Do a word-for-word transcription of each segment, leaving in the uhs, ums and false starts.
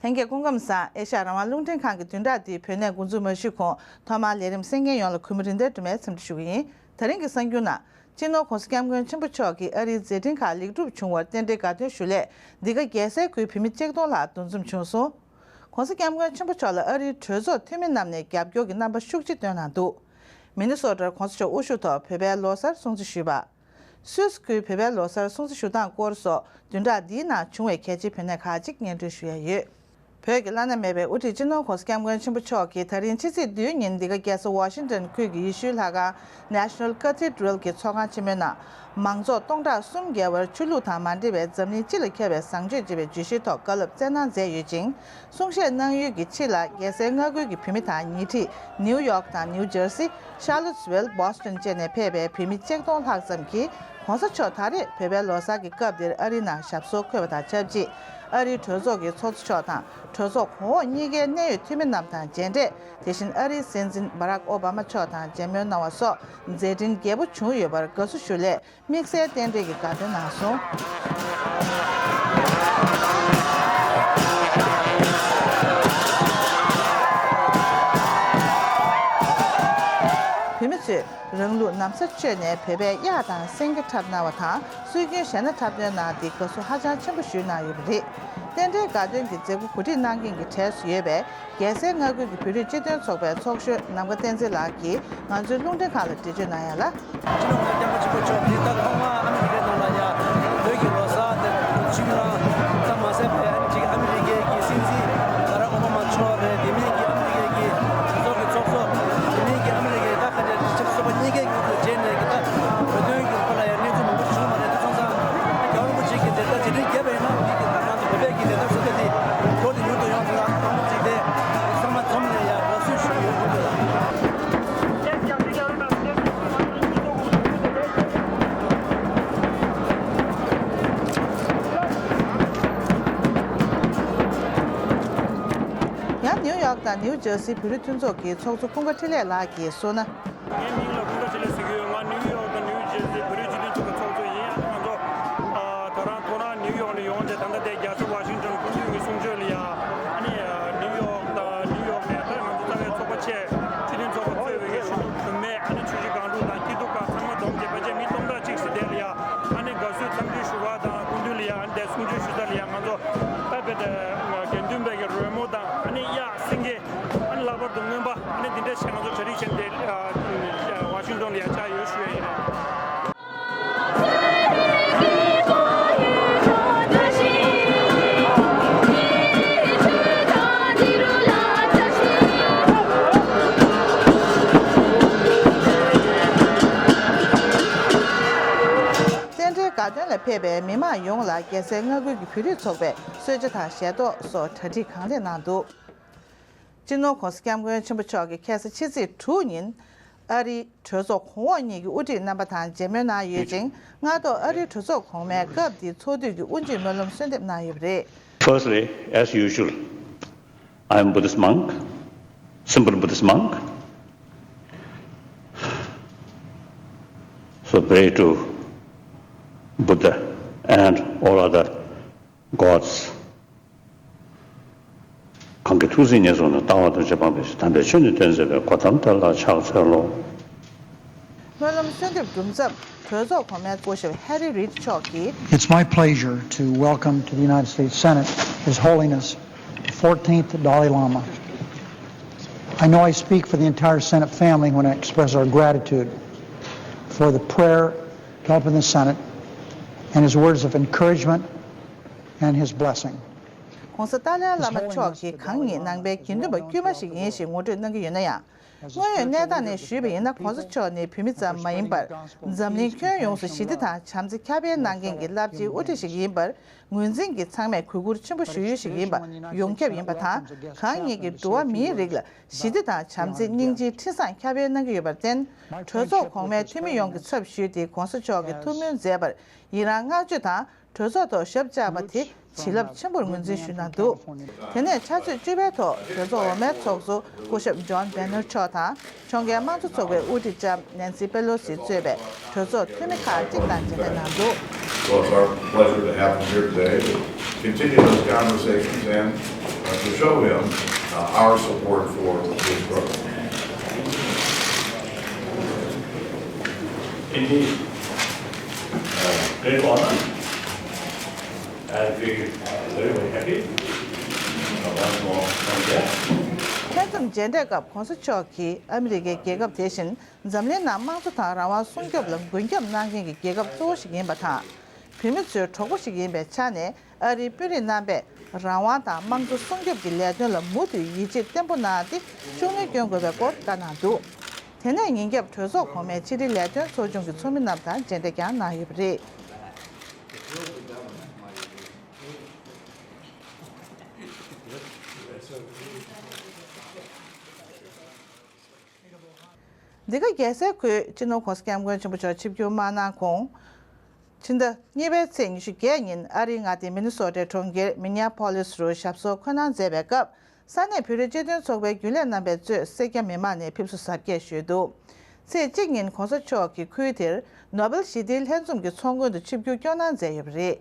ལྷན་རྒྱས་སྐུ་ཁམས་བཟང་། ཨེ་ཤ་ཡ་རང་དབང་རླུང་འཕྲིན་ཁང་གི་བདུན་ཕྲག་འདིའི་བོད་གནས་འགོ་འཛུགས་མ་ཞུས་གོང་ཐོག་མར་ལས་རིམ་གསན་མཁན་ཡོངས་ལ་གུས་མོ་རིན་ལྡན་སྒྲོལ་མས་འཚམས་འདྲི་ཞུ་གི་ཡིན། ད་རིང་གི་གསར་འགྱུར་ནང་། སྤྱི་ནོར་༸གོང་ས་༸སྐྱབས་མགོན་ཆེན་པོ་མཆོག་གིས་ཨ་རིའི་མཛད་འཕྲིན་ཁག་ལེགས་གྲུབ་བྱུང་བར་རྟེན་འབྲེལ་དགའ་སྟོན་ཞུ་སླད་འདི་ག་རྒྱལ་སའི་ཁུལ་བོད་མི་ཆིག་སྟོང་ལྷག་འདུ་འཛོམས་བྱུང་སོང་། ༸གོང་ས་༸སྐྱབས་མགོན་ཆེན་པོ་མཆོག་ལ་ཨ་རིའི་གྲོས་ཚོགས་འཐུས་མི་རྣམས་ནས་རྒྱབ་སྐྱོར་གྱི་རྣམ་པ་ཤུགས་ཆེ་སྟོན་གནང་འདུག། མི་ནི་སོ་ཊར་༸གོང་ས་མཆོག་དབུ་བཞུགས་ཐོག་བོད་པའི་ལོ་གསར་སྲུང་བརྩི་ཞུས་པ། སུད་སི་ཁུལ་བོད་པའི་ལོ་གསར་སྲུང་བརྩི་ཞུ་སྟངས་སྐོར་སོགས་བདུན་ཕྲག་འདིའི་ནང་བྱུང་བའི་གལ་ཆེའི་བོད་གནས་ཁག་ཅིག་སྙན་སྒྲོན་ཞུ་ཡ་ཡོད། བོད་ཀྱི་བླ་ན་མེད་པའི་དབུ་ཁྲིད་སྤྱི་ནོར་༸གོང་ས་༸སྐྱབས་མགོན་ཆེན་པོ་མཆོག་གིས་ད་རིང་ཕྱི་ཚེས་བདུན་ཉིན་འདི་ག་རྒྱལ་ས་ཝ་ཤིང་ཏོན་ཁུལ་གྱི་ཡེ་ཤུའི་ལྷ་ཁང་National Cathedral གྱི་ཚོགས་ཁང་ཆེན་མོའི་ནང་མང་ཚོགས་སྟོང་ཕྲག་གསུམ་བརྒལ་བར་ཆོས་ལུགས་དང་མ་འབྲེལ་བའི་འཛམ་གླིང་སྤྱི་ལ་ཁྱབ་པའི་བཟང་སྤྱོད་ཅེས་པའི་བརྗོད་གཞིའི་ཐོག་བཀའ་སློབ་སྩལ་གནང་མཛད་ཡོད་ཅིང་། གསུང་བཤད་གནང་ཡུལ་གྱི་ཕྱི་ལ་རྒྱལ་སའི་མངའ་ཁུལ་གྱི་བོད་མི་དང་ཉེ་འཁྲིས་ནིའུ་ཡོག་དང་ནིའུ་ཇར་སི། Charlottesville, Boston བཅས་ནས་ཕེབས་པའི་བོད་མི་ཆིག་སྟོང་ལྷག་ཙམ་གྱིས་༸གོང་ས་མཆོག་ད་རེས་བོད་པའི་ལོ་གསར་གྱི་སྐབས་འདིར་ཨ་རིའི་ནང་ཞབས་སོར་འཁོད་པ་དང་ཆབས་ཅིག་ཨ་རིའི་གྲོས་ཚོགས་ཀྱི་ཚོགས་གཙོ་མཆོག་དང་གྲོས་ཚོགས་གོང་འོག་གཉིས་ཀའི་གནད་ཡོད་འཐུས་མི་རྣམས་དང་མཇལ་འཕྲད། དེ་བཞིན་ཨ་རིའི་སྲིད་འཛིན་བྷ་རག་ཨོ་བྷ་མ་མཆོག་དང་མཇལ་མོལ་གནང་བ་སོགས་མཛད་འཕྲིན་རྒྱས་པོ་བྱུང་ཡོད་པར་དགའ་བསུ་ཞུ་སླད། དམིགས་བསལ་རྟེན་འབྲེལ་གྱི་དགའ་སྟོན་གནང་སོང་། བོད་མི་ཚོས་རང་ལུགས་ན་བཟའ་སྤྱོད་ནས་བོད་པའི་གཡག་དང་སེང་གེ་འཁྲབ་གནང་བ་དང་སྲོལ་རྒྱུན་གཞས་སྣ་འཁྲབ་སྟོན་གནང་སྟེ་དགའ་བསུ་ཧ་ཅང་ཆེན་པོ་ཞུས་གནང་ཡོད་པ་རེད། རྟེན་འབྲེལ་དགའ་སྟོན་གྱི་མཛད་སྒོ་གོ་སྒྲིག་གནང་མཁན་གྱི་གྲས་སུ་ཡོད་པའི། རྒྱལ་སའི་མངའ་ཁུལ་གྱི་བོད་རིགས་སྤྱི་མཐུན་ཚོགས་པའི་ཚོགས་གཞོན་ནམ་མཁའ་བསྟན་འཛིན་ལགས་ཀྱིས་ང་ཚོའི་རླུང་འཕྲིན་ཁང་ལ་འགྲེལ་བརྗོད་གནང་ཡ་ལ། སྤྱི་ནོར་༸གོང་ས་༸སྐྱབས་མགོན་ཆེན་པོ་མཆོག་འདི་ད་ཐོག་མར་ཨ་མི་རི་ཀའི་ནང་ལ་ཡ་བོད་ཀྱི་ལོ་གསར་དེ་ཆུ་ལ་ཙམ་མ་ཟད་པའི་ཨ་ནི་ཅིག་ཨ་མི་རི་ཀའི་གི་སྲིད་འཛིན་བྷ་རག་ཨོ་བྷ་མ་མཆོག་རེད། དེ་མིན་གྱི་ཨ་མི་རི་ཀའི་གི་གྲོས་ཚོགས་ཀྱི་ཚོགས་གཙོ། དེ་མིན་གྱི་ཨ་མི་རི་ཀའི་ད་ག་འདྲ་ཆབ་སྲིད་ཚོགས་པ་གཉིས་ཀའི་མཉམ་དུ་མཇལ་ནས་གི་ད་བོད་དོན་གྱི་སྐོར་ལ་ཡ་གནས་ཚུལ་མང་པོ་བྱུང་བ་རེད། ད་སོང་ཙང་རྒྱལ་བ་རིན་པོ་ཆེ་གི་མཛད་མཛད་འཕྲིན་རྒྱས་པ་ཡིན་ན་འདི་གི་ད་ང་ཚོ་བོད་པའི་གི་མཛད་མཐའ་སྲིད་ཁྲ་དེ་འགྲོ་དེ་མྱུར་དུ་ཡོང་ཚུལ་ལ་དང་པོ་གཅིག་དེ་ཚང་མ་འཛོམས་ནས་ཡ་དགའ་བསུ་ཞུ་གི་ཡོད་འདུག་ལ། ཡང་ནིའུ་ཡོག་དང་ནིའུ་ཇར་སིའི་བོད་རིགས་མཐུན་ཚོགས་ཀྱི་ཚོགས་གཙོ་ཀུན་དགའ་འཕྲིན་ལས་ལགས་ཀྱིས་གསུངས་ན། ངའི་མིང་ལ་ཀུན་དགའ་འཕྲིན་ལས་ཟེར་གྱི་ཡོད། ང་ནིའུ་ཡོག་དང་ནིའུ་ཇར་སིའི་བོད་རིགས་སྤྱི་མཐུན་ཚོགས་ཀྱི་ཚོགས་གཙོ་ཡིན། ཨ་ནི་ང་ཚོ་ཨ་ད་རང་ཐོ་རངས་ནིའུ་ཡོག་ནས་ཡོང་བྱས་ད་ལྟ་དེ་རྒྱལ་ས་ཝ་ཤིང་ཊོན་སྐུ་མདུན་གྱི་གསུང་ཆོས་ལ་ཡ། ཨ་ནི་ནིའུ་ཡོག་དང་ནིའུ་ཡོག་ནས་ད་ང་ཚོ་རྩ་བའི་ཚོགས་པ་ཆེ་སྤྱི་མཐུན་ཚོགས་པ་གཙོས་པའི་གི་ཆོས་ལུགས་བུད་མེད། ཨ་ནི་ཆོས་བརྒྱུད་སྒང་དྲུག་དང་སྐྱིད་སྡུག་ཁག་ཚང་མ་འཛོམས་བྱས་ཕལ་ཆེར་མི་སྟོང་ཕྲག་གཅིག་ཙམ་དེ་ལ་ཡ། ཨ་ནི་དགའ་བསུའི་འཚམས་འདྲི་ཞུ་བ་དང་སྐུ་མདུན་ལ་ཡ། ཨ་ནི་དེ་གསུང་ཆོས་ཞུ་ས་ལ་ཡ། ང་ཚོ་ད་དཔེ་དེ་དགེ་འདུན་པའི་གི་རོལ་མོ་དང་ཨ་ནི་གཡག་སེང་གེ། ཨ་ནི་ལྷག་པར་དུ་རྔོན་པ། ཨ་ནི་འདི་འདྲ་བྱས་ང་ཚོ་གྲ་སྒྲིག་བྱས་ཏེ་ཝ་ཤིང་ཏོན་ལ་ཡ་བཅར་ཡོད་ཞུ་ཡ་ཡིན། རྟེན་འབྲེལ་དགའ་སྟོན་ལ་ཕེབས་པའི་མི་མང་ཡོངས་ལ་རྒྱལ་སའི་མངའ་ཁུལ་གྱི་བོད་རིགས་ཚོགས་པས་གསོལ་ཇ་དང་ཞལ་ཏོག་སོགས་གྲ་སྒྲིག་གང་ལེགས་གནང་འདུག། སྤྱི་ནོར་༸གོང་ས་༸སྐྱབས་མགོན་ཆེན་པོ་མཆོག་གིས་ཁ་སང་ཕྱི་ཚེས་དྲུག་ཉིན་ཨ་རིའི་གྲོས་ཚོགས་གོང་འོག་གཉིས་ཀྱི་དབུ་ཁྲིད་རྣམ་པ་དང་མཇལ་མོལ་གནང་ཡོད་ཅིང་། སྔ་ཐོག་ཨ་རིའི་གྲོས་ཚོགས་གོང་མའི་སྐབས་དེའི་ཚོགས་དུས་ཀྱི་དབུ་འབྱེད་སྨོན་ལམ་གསོལ་འདེབས་གནང་ཡོད་པ་རེད། Firstly, as usual, I am Buddhist monk, simple Buddhist monk. So pray to Buddha and all other gods. གང་གི་ཐུགས་སྲས་ཉེར་བཟུང་ནས། ལྟ་བ་ཐམས་ཅད་སྤངས་པའི་ཕྱིར། དམ་པའི་ཆོས་ནི་སྟོན་མཛད་པའི། གོ་ཏམ་དེ་ལ་ཕྱག་འཚལ་ལོ། སྨོན་ལམ་གསོལ་འདེབས་གྲུབ་མཚམས་གྲོས་ཚོགས་གོང་མའི་སྐུ་ཞབས་Harry Reid མཆོག་གིས། It's my pleasure to welcome to the United States Senate His Holiness the fourteenth Dalai Lama. I know I speak for the entire Senate family when I express our gratitude for the prayer to help in the Senate and his words of encouragement and his blessing. ༸གོང་ས་ཏཱ་ལའི་བླ་མ་མཆོག་གིས་གང་ཉིད་ནང་པའི་དགེ་འདུན་པ་དཀྱུས་མ་ཞིག་ཡིན་ཞེས་ངོ་སྤྲོད་གནང་གི་ཡོད་ན་ཡང་། དངོས་ཡོད་གནས་སྟངས་ནས་ཞུས་པ་ཡིན་ན། ༸གོང་ས་མཆོག་ནི་བོད་མི་ཙམ་མ་ཡིན་པར། འཛམ་གླིང་ཁྱོན་ཡོངས་སུ་ཞི་བདེ་དང་བྱམས་བརྩེ་ཁྱབ་སྤེལ་གནང་མཁན་གྱི་རླབས་ཆེའི་དབུ་ཁྲིད་ཞིག་ཡིན་པར་ངོས་འཛིན་གྱིས། ཚང་མས་གུས་བཀུར་ཆེན་པོ་ཞུ་ཡུལ་ཞིག་ཡིན་པ་ཡོངས་ཁྱབ་ཡིན་པ་དང་། གང་ཉིད་ཀྱིས་འགྲོ་བ་མིའི་རིགས་ལ་ཞི་བདེ་དང་བྱམས་བརྩེ་སྙིང་རྗེའི་འཕྲིན་བཟང་ཁྱབ་སྤེལ་གནང་གི་ཡོད་པར་བརྟེན། གྲོས་ཚོགས་གོང་མའི་འཐུས་མི་ཡོངས་ཀྱི་ཚབ་ཞུས་ཏེ་༸གོང་ས་མཆོག་གིས་ཐུགས་སྨོན་མཛད་པར་ཡི་རང་བསྔགས་བརྗོད་དང་། གྲོས་ཚོགས་ཐོག་ཞབས་བཅགས་པ་དེ་བྱིན་རླབས་ཆེན་པོར་ངོས་འཛིན་ཞུས་གནང་འདུག། དེ་ནས་ཕྱག་ཚོད་བཅུ་པའི་ཐོག་གྲོས་ཚོགས་འོག་མའི་ཚོགས་གཙོ་སྐུ་ཞབས་John Boehner མཆོག་དང་། ཕྱོགས་འགལ་དམངས་གཙོ་ཚོགས་པའི་དབུ་ཁྲིད་ལྕམ་Nancy Pelosi གཙོས་པའི་གྲོས་ཚོགས་འཐུས་མི་ཁག་ཅིག་དང་མཇལ་འཕྲད་གནང་འདུག། So it's our pleasure to have them here today to continue those conversations and To show him, uh, our support for his program. Indeed, uh, great honor, and we are very, very happy, uh, once more from there. ལྷན་འཛོམས་མཇལ་འཕྲད་སྐབས་༸གོང་ས་མཆོག་གིས་ཨ་མི་རི་ཀའི་རྒྱལ་ཁབ་དེ་བཞིན་འཛམ་གླིང་ནང་དམངས་གཙོ་དང་རང་དབང་སྲུང་སྐྱོབ་ལ་མགོན་སྐྱབས་གནང་མཁན་གྱི་རྒྱལ་ཁབ་གཙོ་བོ་ཞིག་ཡིན་པ་དང་། བོད་མི་ཚོའི་གྲོགས་པོ་ཞིག་ཡིན་པའི་ཆ་ནས། ཨ་རིའི་དཔོན་རིགས་རྣམ་པས་རང་དབང་དང་དམངས་གཙོ་སྲུང་སྐྱོབ་ཀྱི་ལས་དོན་ལ་མུ་མཐུད་ཡིད་ཆེས་བརྟན་པོ་གནང་སྟེ། ཤུགས་སྣོན་སྐྱོན་དགོས་པའི་སྐོར་བཀའ་གནང་འདུག་དེ་ནས་ཉིན་རྒྱབ་གྲོས་ཚོགས་གོང་མའི་ཕྱི་དྲིལ་ལས་དོན་ཚོགས་ཆུང་གི་ཚོགས་མི་རྣམས་དང་མཇལ་འཕྲད་ཀྱང་གནང་ཡོད་པ་རེད། འདི་ག་རྒྱལ་སའི་ཁུལ་སྤྱི་ནོར་༸གོང་ས་༸སྐྱབས་མགོན་ཆེན་པོ་མཆོག་ཆིབས་བསྒྱུར་མ་གནང་གོང་། ཕྱི་ཟླ་གཉིས་པའི་ཚེས་ཉི་ཤུ་བརྒྱད་ཉིན་ཨ་རིའི་མངའ་སྡེ་མི་ནི་སོ་ཊའི་གྲོང་ཁྱེར་མི་ནི་ཡ་ཕོ་ལིས་རུ་ཞབས་སོར་འཁོད་གནང་མཛད་པའི་སྐབས། ས་གནས་བོད་རིགས་སྤྱི་མཐུན་ཚོགས་པའི་རྒྱུན་ལས་རྣམ་པས་གཙོས་སེར་སྐྱ་མི་མང་ནས་ཕེབས་བསུ་གཟབ་རྒྱས་ཞུས་འདུག་ཚེས་གཅིག་ཉིན་༸གོང་ས་མཆོག་གིས་ཁུལ་དེར་ནོ་བེལ་ཞི་བདེའི་ལྷན་འཛོམས་ཀྱི་ཚོགས་མགོན་དུ་ཆིབས་བསྒྱུར་སྐྱོང་གནང་མཛད་ཡོད་པ་རེད།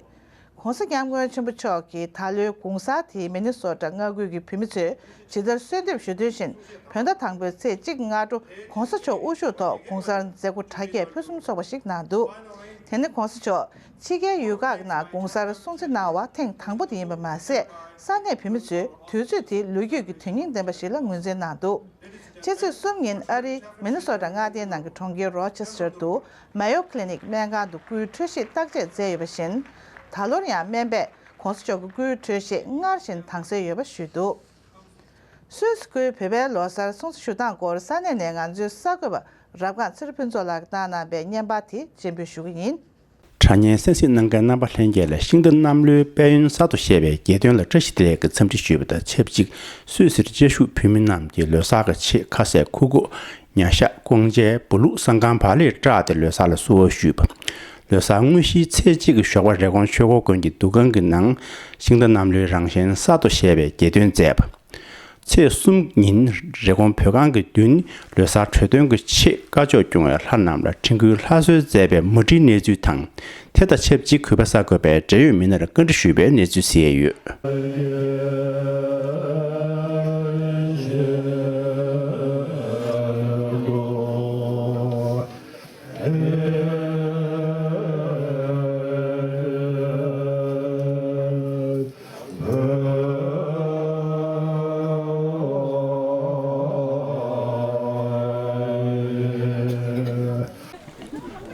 ༸གོང་ས་༸སྐྱབས་མགོན་ཆེན་པོ་མཆོག་གིས་ད་ལོའི་གུང་གསར་དེའི་མི་ནི་སོ་ཊ་མངའ་ཁུལ་གྱི་བོད་མི་ཚོས་ཇི་ལྟར་གསོལ་འདེབས་ཞུ་དོན་བཞིན། བོད་ཟླ་དང་པོའི་ཚེས་གཅིག་སྔ་དྲོ་༸གོང་ས་མཆོག་དབུ་བཞུགས་ཐོག་གུང་གསར་མཛད་སྒོ་གྲ་རྒྱས་ཕུན་སུམ་ཚོགས་པ་ཞིག་གནང་འདུག་དེ་ནི་༸གོང་ས་མཆོག་ཕྱི་རྒྱལ་ཡུལ་ཁག་ནང་གུང་གསར་སྲུང་བརྩི་གནང་བ་ཐེངས་དང་པོ་དེ་ཡིན་པ་མ་ཟད། ས་གནས་བོད་མི་ཚོས་དུས་ཚོད་དེ་ལོ་རྒྱུས་ཀྱི་དོན་སྙིང་ལྡན་པ་ཞིག་ལ་ངོས་འཛིན་གནང་འདུག་ཕྱི་ཚེས་གསུམ་ཉིན་ཨ་རིའི་མི་ནི་སོ་ཊ་མངའ་སྡེའི་ནང་གི་གྲོང་ཁྱེར་རོ་ཆེ་སི་ཊར་དུ་མ་ཡོ་ཁི་ལི་ནིག་སྨན་ཁང་དུ་སྐུའི་འཕྲོད་བཞེས་བརྟག་དཔྱད་མཛད་ཡོད་པ་བཞིན། ད་ལོར་ཡང་སྨན་པས་༸གོང་ས་མཆོག་གི་སྐུའི་འཕྲོད་བཞེས་སྔར་བཞིན་དྭངས་གསལ་ཡོད་པ་ཞུས་འདུག་སུད་སི་ཁུལ་བོད་པའི་ལོ་གསར་སྲུང་བརྩི་ཞུ་སྟངས་སྐོར་ས་གནས་ནས་ང་ཚོའི་གསར་འགོད་པ་རབ་སྒང་ཚེ་རིང་ཕུན་ཚོགས་ལགས་ཀྱིས་བཏང་གནང་བའི་བརྙན་པར་དེ་སྤྱན་འབུལ་ཞུ་གི་ཡིན། དྲ་བརྙན་གསན་གཟིགས་གནང་མཁན་རྣམ་པ་ལྷན་རྒྱས་ལ་ཤིང་རྟ་གནམ་ལོའི་དཔལ་ཡོན་གསར་དུ་བཞད་པའི་རྒྱལ་སྟོན་ལ་བཀྲ་ཤིས་བདེ་ལེགས་ཀྱི་འཚམས་འདྲི་ཞུས་པ་དང་ཆབས་ཅིག་སུད་སིར་བཅའ་བཞུགས་བོད་མི་རྣམས་ཀྱིས་ལོ་གསར་གྱི་ཆེད་ཁ་ཟས་ཁུར་ཁུག་ཉ་ཤ་ཀོང་ཇའི་བུ་ལུག་བསང་ཁང་བག་ལེབ་བཀྲགས་ཏེ་ལོ་གསར་ལ་བསུ་བ་ཞུས་པ། ལོ་གསར་དངོས་གཞིའི་ཚེས་གཅིག་གི་ཞོགས་པ་རི་ཀོན་ཆོས་འཁོར་དགོན་གྱི་འདུ་ཁང་གི་ནང་ཤིང་རྟ་གནམ་ལོའི་རང་བཞིན་གསར་དུ་བཞད་པའི་རྒྱལ་སྟོན་མཛད་པ། ཚེས་གསུམ་ཉིན་རི་ཀོན་བོད་ཁང་གི་མདུན་ལོ་གསར་གྲོས་སྟོན་གྱི་ཆེད་བཀའ་ཆོས་སྐྱོང་བའི་ལྷ་རྣམས་ལ་དྲན་སྐུལ་ལྷ་གསོལ་མཛད་པའི་མུ་འབྲེལ་གནས་ཚུལ་དང་། དེ་དང་ཆབས་ཅིག་གུས་པ་གསར་འགོད་པས་འབྲེལ་ཡོད་མི་སྣར་བཀའ་འདྲི་ཞུས་པའི་གནས་ཚུལ་གསན་ཡས་ཡོད།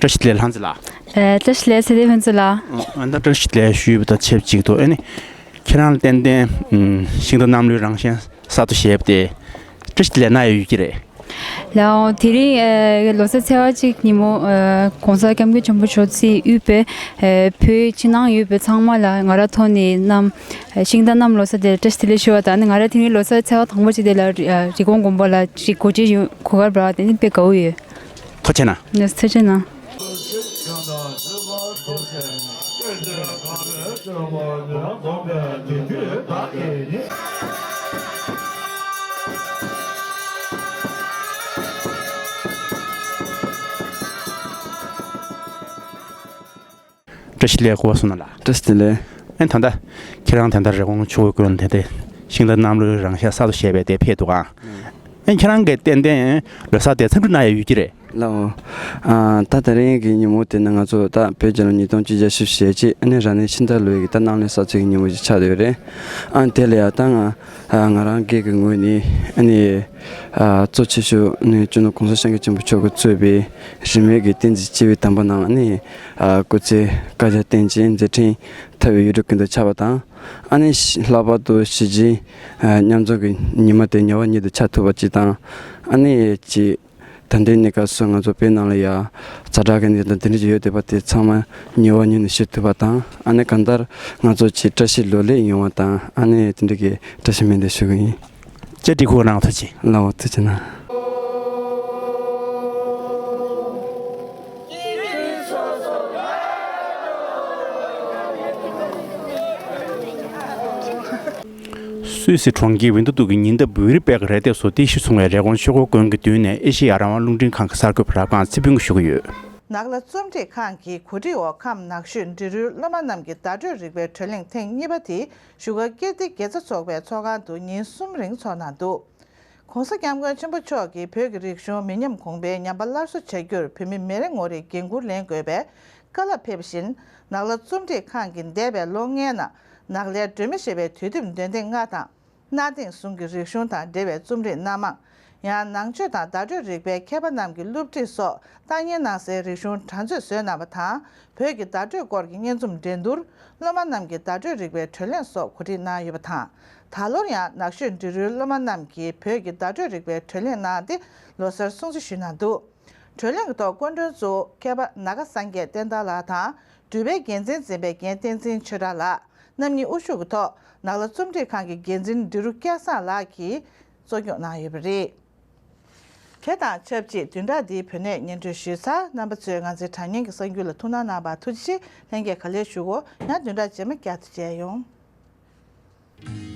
བཀྲ་ཤིས་བདེ་ལེགས་ལྷ་མཛེས་ལགས། ཨེ། བཀྲ་ཤིས་བདེ་ལེགས་ཚེ་བརྟན་ཕུན་ཚོགས་ལགས། ཨ་ད་བཀྲ་ཤིས་བདེ་ལེགས་ཞུས་པ་དང་ཆབས་ཅིག་ཏུ་ཨ་ནི་ཁྱེད་རང་ལ་ཏན་ཏན་ཨུམ་ཤིང་རྟ་གནམ་ལོའི་རང་བཞིན་གསར་དུ་བཞད་པ་དེ་བཀྲ་ཤིས་བདེ་ལེགས་གནང་ཡ་ཡོད་ཀྱི་རེད། ལགས་འོང་། དེ་རིང་ཨེ་ལོ་གསར་ཚེས་པ་གཅིག་ཉིན་མོ་ཨེ་༸གོང་ས་༸སྐྱབས་མགོན་ཆེན་པོ་མཆོག་གཙོས་དབུས་པའི་ཨེ་བོད་ཕྱི་ནང་ཡོད་པའི་ཚང་མ་ལ་ང་རང་ཐོག་ནས་གནམ་ཨེ་ཤིང་རྟ་གནམ་ལོ་གསར་དེ་བཀྲ་ཤིས་བདེ་ལེགས་ཞུ་བ་དང་། ཨ་ནི་ང་རང་དེ་རིང་ལོ་གསར་ཚེས་པ་དང་པོ་གཅིག་དེ་ལ་རི་ཨེ་རི་ཀོན་དགོན་པ་ལ་ཅིག་གོ་སྒྲིག་ཞུ་གོ་སྐབས་རག་པ་དེ་ནི་དཔེ་དགའ་བོ་ཡོད། ཐུགས་རྗེ་གནང་། ལགས་ཐུགས་རྗེ་གནང་། བཀྲ་ཤིས་བདེ་ལེགས་སྐུ་ངོ་བསོད་ནམས་ལགས། བཀྲ་ཤིས་བདེ་ལེགས། ཨེ་ད་ལྟ་ཁྱེད་རང་ད་ལྟ་རི་ཀོན་ཆོས་འཁོར་དགོན་དེ་དེ་ཤིང་རྟ་གནམ་ལོའི་རང་བཞིན་གསར་དུ་བཞད་པའི་དེ་ཕེབས་འདུག་ཨང་། ཨེ་ཁྱེད་རང་གིས་ཏན་ཏན་ལོ་གསར་དེ་འཚམས་འདྲི་གནང་ཡ་ཡོད་ཀྱི་རེད། ལགས་འོང་། ཨ་ད་དེ་རིང་གི་ཉིན་མོ་དེ་ནི་ང་ཚོ་ད་བོད་རྒྱལ་ལོ་ཉིས་སྟོང་བཅུ་བརྒྱ་བཞི་བཅུ་ཞེ་གཅིག་ཨ་ནི་རང་ནི་ཕྱི་ཟླ་ལོའི་གི་ད་གནམ་ལོའི་གསར་ཚེས་ཀྱི་ཉིན་མོ་ཞིག་ཆགས་བསྡད་ཡོད་རེད། ཨ་དེ་ལ་ཡ་ད་ང་ཨ་ང་རང་སྒེར་གྱི་ངོས་ནས་ཨ་ནི་ཨ་གཙོ་ཆེ་ཤོས་ནི་སྤྱི་ནོར་༸གོང་ས་༸སྐྱབས་མགོན་ཆེན་པོ་མཆོག་གིས་གཙོས་པའི་རིས་མེད་ཀྱི་བསྟན་འཛིན་སྐྱེས་བུ་དམ་པ་རྣམས་ཨ་ནི་ཨ་སྐུ་ཚེ་བསྐལ་བརྒྱར་བརྟན་ཅིང་མཛད་འཕྲིན་མཐའ་ཡས་ཡུན་དུ་ཀུན་ཏུ་ཁྱབ་པ་དང་། ཨ་ནི་ལྷག་པར་དུ་ཞི་བདེའི་ཨ་མཉམ་འཛོམས་ཀྱི་ཉི་མ་དེ་ཉེ་བ་ཉིད་དུ་ཆགས་ཐུབ་པ་ཅིག་དང་། ཨ་ནི་ཅིག་ད་ལྟའི་གནས་སྐབས་སུ་ང་ཚོ་བོད་ནང་ལ་ཡ་ཛ་དྲག་གི་གནས་སྟངས་དེ་འདྲ་ཅིག་ཡོད་བསྡད་པ་དེ་ཚང་མ་ཉེ་བ་ཉིད་ནས་ཞི་ཐུབ་པ་དང་། ཨ་ནི་གང་ལྟར་ང་ཚོ་ཅིག་བཀྲ་ཤིས་ལོ་ལེགས་ཡོང་བ་དང་། ཨ་ནི་དེ་འདྲ་གི་བཀྲ་ཤིས་སྨོན་འདུན་ཞུ་གི་ཡིན། བཀྲ་ཤིས་བདེ་ལེགས་གནང་། ཐུགས་རྗེ་ཆེ། ལགས་འོང་། ཐུགས་རྗེ་གནང་། སུད་སི་གྲོང་ཁྱེར་ཝིན་ཏུ་ཏུ་གི་ཉེ་འདབས་བུ་རི་པེག་རི་ལྡེབས་སུ་རྟེན་གཞི་བཟུང་བའི་རི་ཀོན་ཆོས་འཁོར་དགོན་གྱི་མདུན་ནས་ཨེ་ཤེ་ཡ་རང་དབང་རླུང་འཕྲིན་ཁང་གི་གསར་འགོད་པ་རབ་སྒང་ཚེ་ཕུན་གྱིས་ཞུ་གི་ཡོད། ནགས་ལྷ་རྩོམ་སྒྲིག་ཁང་གི་གོ་སྒྲིག་འོག་ཁམས་ནགས་ཤོད་འབྲི་རུའི་སློབ་མ་རྣམས་ཀྱི་བརྡ་སྤྲོད་རིག་པའི་བགྲོ་གླེང་ཐེངས་གཉིས་པ་དེ་བཞུགས་སྒར་ཀིརྟི་དགེ་རྩ་ཚོགས་པའི་ཚོགས་ཁང་དུ་ཉིན་གསུམ་རིང་འཚོགས་གནང་འདུག ༸གོང་ས་༸སྐྱབས་མགོན་ཆེན་པོ་མཆོག་གིས་བོད་ཀྱི་རིག་གཞུང་མི་ཉམས་གོང་འཕེལ་ཉམས་པ་སླར་གསོ་བྱ་རྒྱུར་བོད་མི་མི་རེ་ངོ་རེས་འགན་འཁུར་ལེན་དགོས་པའི་བཀའ་སློབ་ཕེབས་བཞིན། ནགས་ལྷ་རྩོམ་སྒྲིག་ཁང་གིས་འདས་པའི་ལོ་ལྔའི་ནང་ནགས་ལྷའི་སྒྲོན་མེ་ཞེས་པའི་དུས་དེབ་འདོན་ཐེངས་ལྔ་དང་། གནའ་དེང་གསུམ་གྱི་རིག་གཞུང་དང་འབྲེལ་བའི་རྩོམ་རིག་སྣ་མང་། ཡང་ནང་ཆོས་དང་བརྡ་སྤྲོད་རིག་པའི་མཁས་པ་རྣམས་ཀྱི་སློབ་ཁྲིད་སོགས་བརྟག་གཉེར་གནང་སའི་རིག་གཞུང་གྲངས་མཛོད་བཟོས་གནང་བ་དང་། བོད་ཀྱི་བརྡ་སྤྲོད་སྐོར་གྱི་སྙན་རྩོམ་འགྲན་བསྡུར། སློབ་མ་རྣམས་ཀྱི་བརྡ་སྤྲོད་རིག་པའི་བགྲོ་གླེང་སོགས་གོ་སྒྲིག་གནང་ཡོད་པ་དང་། ད་ལོར་ཡང་ནགས་ཤོད་འབྲི་རུའི་སློབ་མ་རྣམས་ཀྱིས་བོད་ཀྱི་བརྡ་སྤྲོད་རིག་པའི་བགྲོ་གླེང་གནང་སྟེ་ལོ་གསར་སྲུང་བརྩི་ཞུས་གནང་འདུག་བགྲོ་གླེང་གི་ཐོག་སྐུ་མགྲོན་གཙོ་བོ་མཁས་པ་ནཱ་ག་སངས་རྒྱས་བསྟན་དར་ལགས་དང་། འགྲུལ་པའི་འགན་འཛིན་འཛིན་པའི་རྒན་བསྟན་འཛིན་ཆོས་གྲགས་ལགས། རྣམ་གཉིས་དབུ་བཞུགས་ཀྱི་ཐོག་ནགས་ལྷ་རྩོམ་སྒྲིག་ཁང་གི་འགན་འཛིན་འབྲི་རུ་སྐལ་བཟང་ལགས་ཀྱིས་གཙོ་སྐྱོང་གནང་ཡོད་པ་རེད། དེ་དང་ཆབས་ཅིག་བདུན་ཕྲག་འདིའི་བོད་གནས་སྙན་སྒྲོན་ཞུས་ཚར། རྣམ་པ་ཚོས་ང་ཚོའི་དྲ་བརྙན་གྱི་གསར་འགྱུར་ལ་ཐུགས་སྣང་གནང་བར་ཐུགས་རྗེ་ཆེ། ལྷན་རྒྱས་ག་ལེར་ཞུ་གོ། ཡང་བདུན་ཕྲག་རྗེས་མ་བསྐྱར་དུ་མཇལ་ཡོང་།